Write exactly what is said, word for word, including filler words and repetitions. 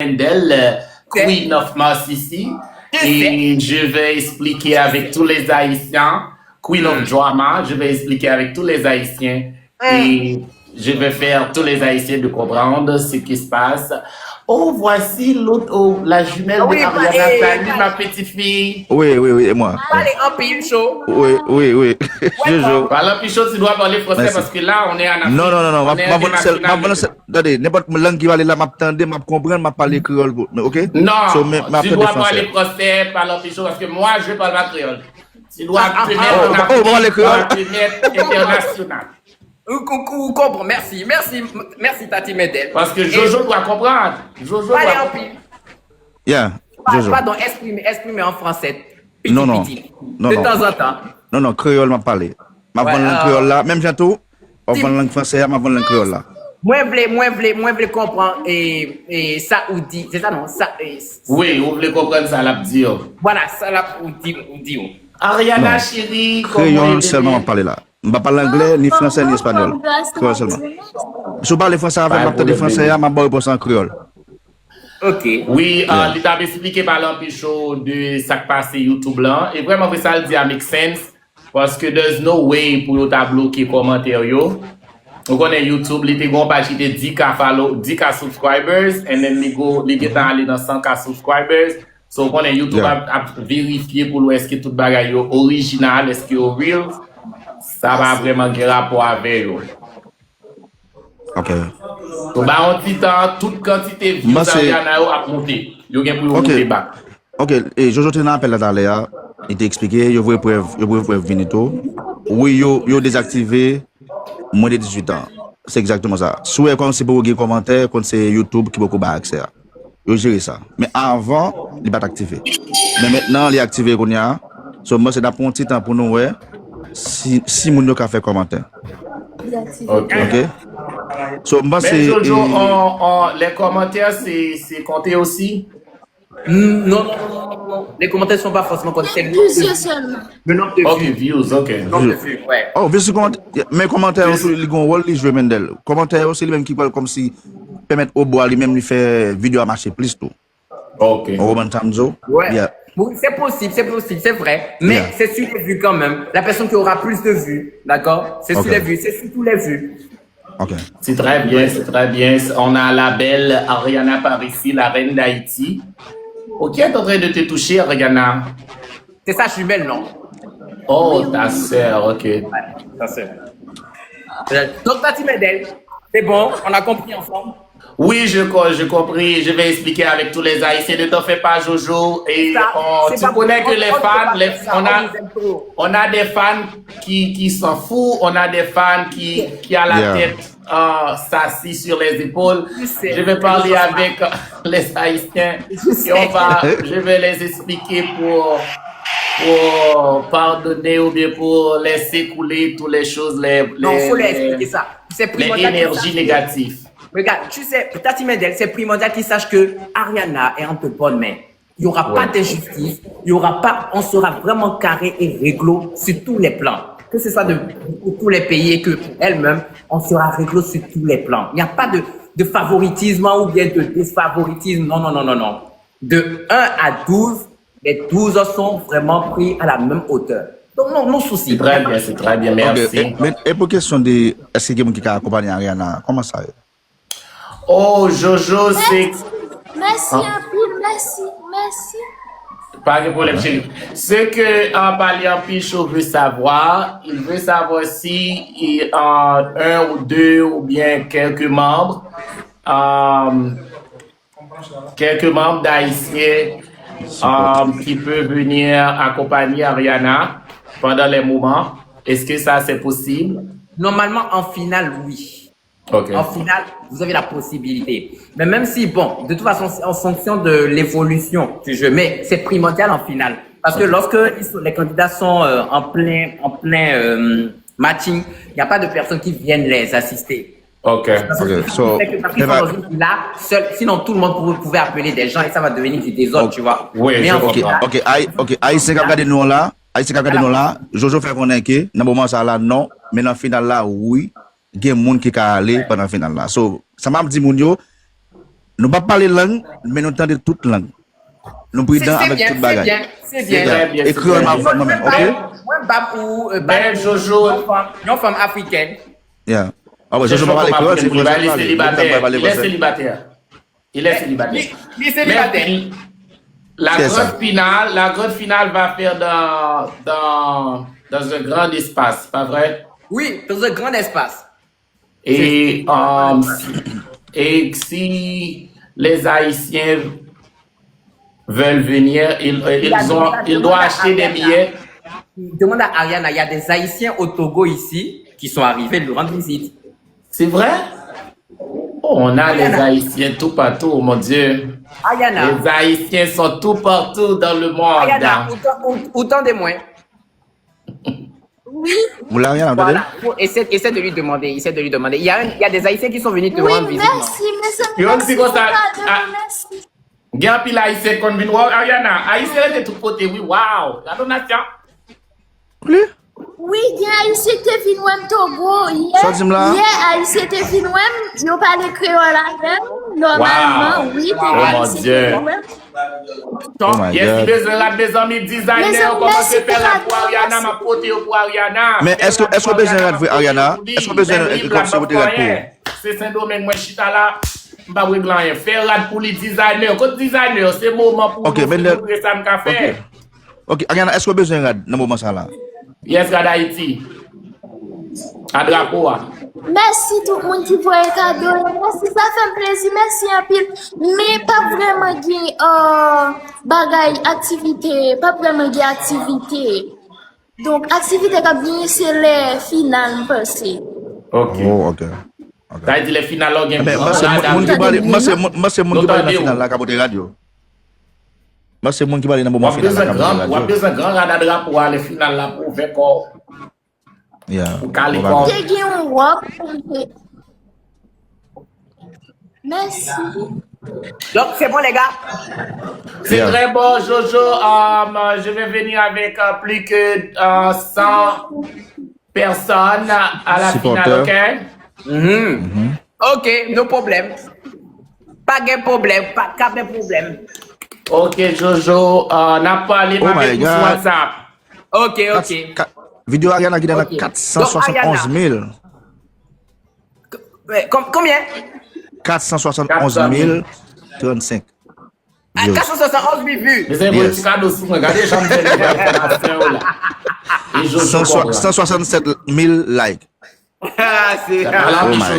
Mendel, euh, Queen of Masisi. Et je vais expliquer avec tous les Haïtiens, Queen of Drama, je vais expliquer avec tous les Haïtiens. Et je vais faire tous les Haïtiens de comprendre ce qui se passe. Oh, voici l'autre, oh, la jumelle de Ariana. Salut, ma petite fille. Oui, oui, oui, c'est moi. Pale anpil cho. Oui, oui, oui. Jojo. Pale anpil cho, tu dois parler français parce que là, on est en Afrique. Non, non, non, non. Tande, nenpòt lang ki pale la, m ap tande, m ap konprann, m ap pale kreyòl, ok? Non, tu dois parler français, pale anpil cho, parce que moi, je parle pas créole. Tu dois te mettre en Afrique, tu dois te mettre international. Ou konpran, mèsi, mèsi, mèsi Tati Mendel. Parce que Jojo doit comprendre. Jojo doit. Pale anpil. Yeah, Jojo. Pardon, exprime, exprime en français. Piti, piti. De temps en temps. Non, non, kreyòl m ap pale. M ap vann lang kreyòl la, menm jan tou, w ap vann lang franse a, m ap vann lang kreyòl la. Mwen vle, mwen vle, mwen vle konpran e, e sa ou di. Se sa non, sa. E, Wi, ou vle konprann sa l ap di yo. Vwala, sa l ap ou di, ou di yo. Ariana cheri, kreyòl sèlman m ap pale la. M pa pale anglè, ni franse, ni espanyòl. Kreyòl sèlman. Si w pale franse avè m, m ap tande franse a, m ap ba w repons an kreyòl. Ok. Wi, uh, li t ap esplike pale anpil cho de sa k pase YouTube lan. E vrèman vre sa l di a make sense. Paske there's no way pou yo ta bloke kòmantè yo. Ou konnen YouTube, li te gon paj ki te dis K follow, dis K subscribers, and then li go, li gentan ale nan san K subscribers. So, ou konnen YouTube ap, ap verifye pou l wè èske tout bagay yo orijinal, èske yo real. Sa pa vrèman gen rapò avè yo. Ok. Ba yon ti tan, tout kantite views Ariana yo ap monte. Yo gen pou yo monte bak. Ok, e Jojo te nan apèl la talè a, li te eksplike, yo voye prèv, yo voye prèv vini tou. Wi, yo, yo dezaktive mwen de dizuit an. Se egzakteman sa. Si w wè kòmsi poko gen kòmantè, konn se YouTube ki poko bay aksè a. Yo jere sa. Men avan, li pa t aktive. Men mentnan, li aktive kounye a. So, mwen se n ap pran yon ti tan pou nou wè si, si moun yo ka fè kòmantè. Ok. So, m panse. Men Jojo, on, on, les commentaires, c'est, c'est compté aussi? Non, non, non, non, non. Les commentaires sont pas forcément comptés. C'est le nombre de vues. Le nombre de vues. Ok, views, ok. Le nombre de vues, ouais. Oh, views, kòmantè, men kòmantè yo, li gon wòl li jwe, Mendel. Kòmantè yo, se li menm ki pral kòmsi pèmèt Obo a li menm li fè videyo a mache plis tou. Ok. Ou konprann sa m di w? Ouais. Bon, c'est possible, c'est possible, c'est vrai. Mais c'est sur les vues quand même. La personne qui aura plus de vues, d'accord? C'est sur les vues, c'est surtout les vues. Ok. C'est très bien, c'est très bien. On a la belle Ariana par ici, la reine d'Haïti. Oh, qui est en train de te toucher, Ariana? C'est sa jumelle, non? Oh, ta sœur, ok. Ouais, ta sœur. Euh, donc, Tati Mendel, c'est bon, on a compris ensemble. Oui, je, co- je compris. Je vais expliquer avec tous les Haïtiens. Ne t'en fais pas, Jojo. Et Ça, on, c'est tu pas- connais que on- les on- fans, les- ça, on a, on vous aime trop. On a des fans qui, qui s'en foutent. On a des fans qui, qui à la Yeah. tête, euh, s'assis sur les épaules. Je sais. Je vais parler Je sais. Avec euh, les Haïtiens. Je sais. Et on va, je vais les expliquer pour, pour pardonner ou bien pour laisser couler toutes les choses, les, Non, les, faut leur les- expliquer ça. C'est les primordial qu'ils énergies sachent que- négatives. Regarde, tu sais, Tati Mendel, c'est primordial qu'ils sachent que Ariana est entre bonnes mains. Il n'y aura pas d'injustice, il y aura pas, on sera vraiment carré et réglo sur tous les plans. Que ce soit de, pour tous les pays et que pour elle-même, on sera réglo sur tous les plans. Il n'y a pas de, de favoritisme ou bien de défavoritisme. Non, non, non, non, non. De un à douze, les douze sont vraiment pris à la même hauteur. Donc, non, non souci. C'est très bien, c'est très bien, merci. Ok, e, men, e pou kesyon de, èske gen moun ki ka akonpanye Ariana? Kòman sa ye? Oh, Jojo, c'est... Mèsi anpil, mèsi, mèsi. Pas de problème, chérie. Ce que euh, Palian Pichot veut savoir, il veut savoir si il, euh, un ou deux ou bien quelques membres, euh, quelques membres d'Haïtiens euh, qui peuvent venir accompagner Ariana pendant les moments. Est-ce que ça, c'est possible? Normalement, en finale, oui. Ok. En finale, vous avez la possibilité. Mais même si, bon, de toute façon, c'est en fonction de l'évolution du jeu, mais c'est primordial en finale. Parce que lorsque ils sont- les candidats sont euh, en plein, en plein euh, matching, il n'y a pas de personnes qui viennent les assister. Ok. Parce que Ok, so, c'est que parce qu'ils sont dans une villa seule. Sinon, tout le monde pouvait, pouvait appeler des gens et ça va devenir du désordre, tu vois. Oui, Mais je en comprends. finale, Ok, Ay, ok, Ayisyen k ap gade nou an la, Ayisyen k ap gade nou an la, Jojo fè konnen ke nan moman sa la, non, men nan final la, wi, gen moun ki ka ale pandan final la. So, sa m ap di moun yo, Nou pa pale lang, men nou tande tout lang. Nou pridan avèk tout bagay. Se byen, se byen. Ekriyòl m ap fè mwen menm, ok? Mwen bab ou, euh, bab ou, yon fanm, yon fanm afrikèn. Yeah. Ah ouais, Jojo pa pale kreyòl, se fransè l pale. Li selibatè. Li selibatè. Li selibatè. La grande finale, la grande finale va faire dans, dans, dans un grand espace, pas vrai? Oui, dans un grand espace. Et, euh, et si les Haïtiens veulent venir, ils, ils ont, ils doivent acheter des billets. Demande à Ariana, il y a des Haïtiens au Togo ici qui sont arrivés lui rendre visite. C'est vrai? Oh, on a les Haïtiens tout partout, mon Dieu. Ariana. Les Haïtiens sont tout partout dans le monde. Ariana, ou tande mwen? Oui. Ou la, Ariana, ou tande? Voilà. Essaie, essaie de lui demander, essaie de lui demander. Il y a un, il y a des Haïtiens qui sont venus te rendre visite. Oui, merci, mes amis. Yo di konsa, merci. Gen anpil Ayisyen k konn vin wè w, Ariana. Ayisyen rete tout kote, wi, waw. Gade yon nasyon. Pli? Wi, gen Ayisyen ki te vin wè m Togo. Yè, yè, Ayisyen te vin wè m, yo pale kreyòl avè m, nòmalman, wi, te gen Ayisyen ki te vin wè m. Yes, si bezwen rad, mezanmi, dizayner yo kòmanse fè rad pou Ariana, m ap pote yo pou Ariana. Men èske, èske w bezwen rad vre, Ariana? Èske w bezwen, èske w pote rad pou ou? Se Sendomeng mwen chita la, m p ap regle anyen. Fè rad pou li, dizayner. Kot dizayner? Se moman pou nou montre sa n ka fè. Ok, Ariana, èske w bezwen rad nan moman sa la? Yes, rad Ayiti. A drapo a. Mèsi tout moun ki voye kado yo. Mèsi, sa fè m plezi. Mèsi anpil. Men p ap vrèman gen, euh, bagay, aktivite. P ap vrèman gen aktivite. Donk, aktivite k ap genyen, se lè final, m panse. Ok. Oh, ok. Ok. Sa vle di lè final la, w gen moun ki pale, mwen se moun ki pale nan final la k ap pote rad yo. Mwen se moun ki pale nan moman final la k ap pote rad yo. W ap bezwen gran rad a drapo a lè final la pou w ouvè kò w. Yeah. Pou kale kò w. Te gen yon wòb pou m te Merci. Donc, c'est bon, les gars. C'est très bon, Jojo. Euh, je vais venir avec, euh, plus que, euh, cent personnes à la finale, ok? Mhm. Ok, no problem. Pa gen pwoblèm, pa ka gen pwoblèm. Ok, Jojo, euh, n ap pale, m ap ekri sou WhatsApp. Ok, ok. Videyo Ariana genyen nan kat san swasann onz mil. Konbyen? Kat san swasann onz mil trannsenk views. Kat san swasann onz mil views. Mezanmi, voye ti kado sou mwen. Gade jan m fè leve enfòmasyon yo la. E Jojo konprann. San swasannsèt mil like. Oh my